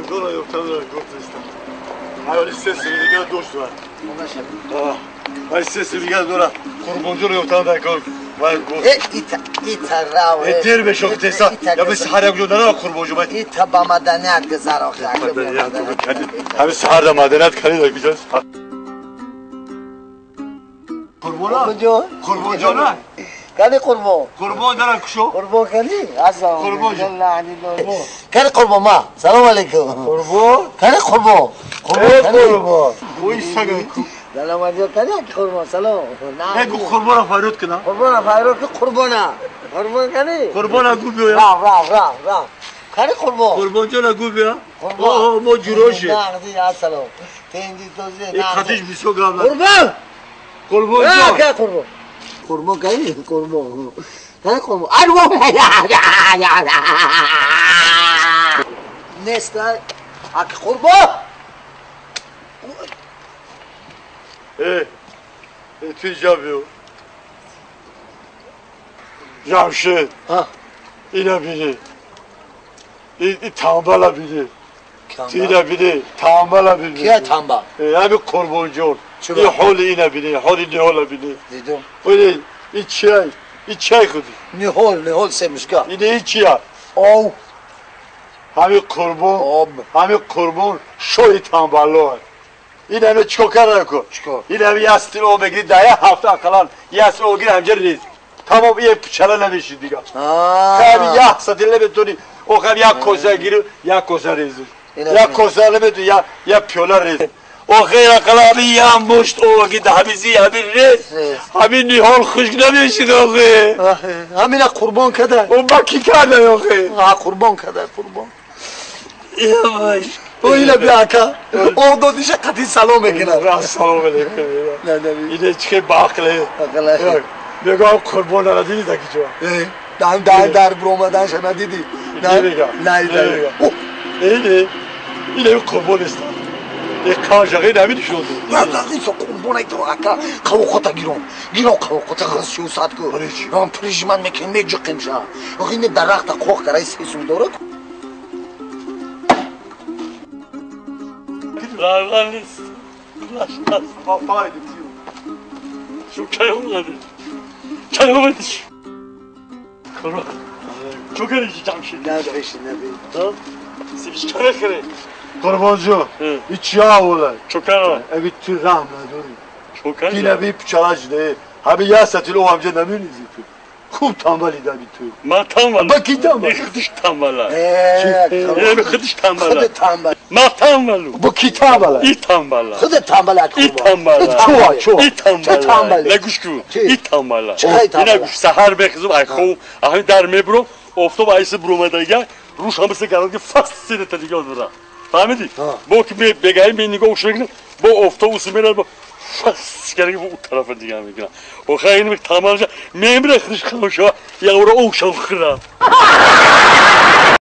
Қурбонҷонро ёфтан гуфтистам. Ҳайвони се сими дигар дошт ва. Вай се сими дигар дора. Қурбонҷонро ёфтан дар кор. Вай гуфт. Ита ита рав. Дер мешо теса. Я бис ҳар як ҷо дара қурбонҷон бай. Ита ба маданият гузар охи. Маданият ҳами саҳар да маданият калид бижа. Қурбона? Қурбонҷона? Кани қурбон? Қурбон дара кушо? Қурбон кани? Ассалому Қурбон. Кани қурбон ма? Салом алейкум. Қурбон? Кани қурбон? Қурбон қурбон. Ой сага. Салом алейкум. Кани қурбон? Салом. Не гу қурбона фарёд кина. Қурбона фарёд ки қурбона. Қурбон кани? Қурбона гу биё. Рав рав рав рав. Кани қурбон? Қурбонҷона гу биё. О мо ҷуроши. Ассалом. Тенди този. Э қатиш бисё гап. Қурбон! Қурбонҷон. Ка қурбон? Қурбон кани? Қурбон. Кани қурбон? Арво! Нест аки қурбон! Э, ту инҷа биё. Ҷамшед. Ина бини. И тамбала бини. Ина бини, тамбала бини. Кия тамбал? Ҳами Қурбонҷон. И ҳоли ина бини, ҳоли ниҳола бини. Дидум. Оли, и чиай, и чиай худи? Ниҳол, ниҳол семушка. Ина и чия? Ов. Ҳами Қурбон, ҳами Қурбон шоҳи тамбаллоа. Ин ҳаме чикор карда ку? Чикор? Ин ҳаме як стил об мегири, дар як ҳафта ақаллан як стил об гири, ҳамҷа рез. Тамом ие пичала намеши дига. Ҳами як сатил наметони, охам як коса гири, як коса резу. Як коса наметони, як пиёла рез. Охир ақаллан ҳами як мушт об гири, ҳами зи, ҳами рез. Ҳами ниҳол хушк намешид охе. Ҳамина қурбон када. О ба ки карда охе? Қурбон када, қурбон. Яваш. О ина бия ака. Об додиша қатъи салом мекунад. Салом алейкум. Ине чӣ баақле. Мегӯям қурбонара дидӣ даки ҷо? Дар дар биромаданша надидӣ? Намегам. Ине ине қурбон нест. Э қажағи наминишонду. Исо қурбон айто ака қавоқота гиром. Гиром қавоқота хасшусат ку. Ман прижиман мекунем меҷиқемша. Охи ине дарахта қоқ карай сесум дорад. Равған нест. Шо кай омади? Кай омадиш? Қурбон. Чо кардиши Ҷамшид? Надоиши наби. Сибиш кара хӯре? Қурбонҷон, и чия ола? Чо кара? Эви ту раҳм надорӣ. Чо кара? Дина би пичалаш не. Ҳами як сатил об ҳамҷа намерезӣ ту. Хуб тамбали даби ту. Ман тамбал. Ба ки тамбал? Худиш тамбала. Эми худиш тамбала. Худ тамбал. Ман тамбалу. Бо ки тамбала? И тамбала. Худ тамбала. И тамбала. Чуа, чуа. И тамбала. Нагӯш ку. И тамбала. Ина гӯш саҳар бехизум ай хов, ҳами дар мебурам, офтоб айси буромадага, рӯш ҳамаси гаранги фаст седата дига одра. Фаҳмидӣ? Бо ки бегаи ме нигоҳ мекунам, бо офтоб уси мерад, бо фаст кардаги бо у тарафа дига мекунам. Охир ин тамбалша мемира худиш хам шава, яъура ов шав хӯрам.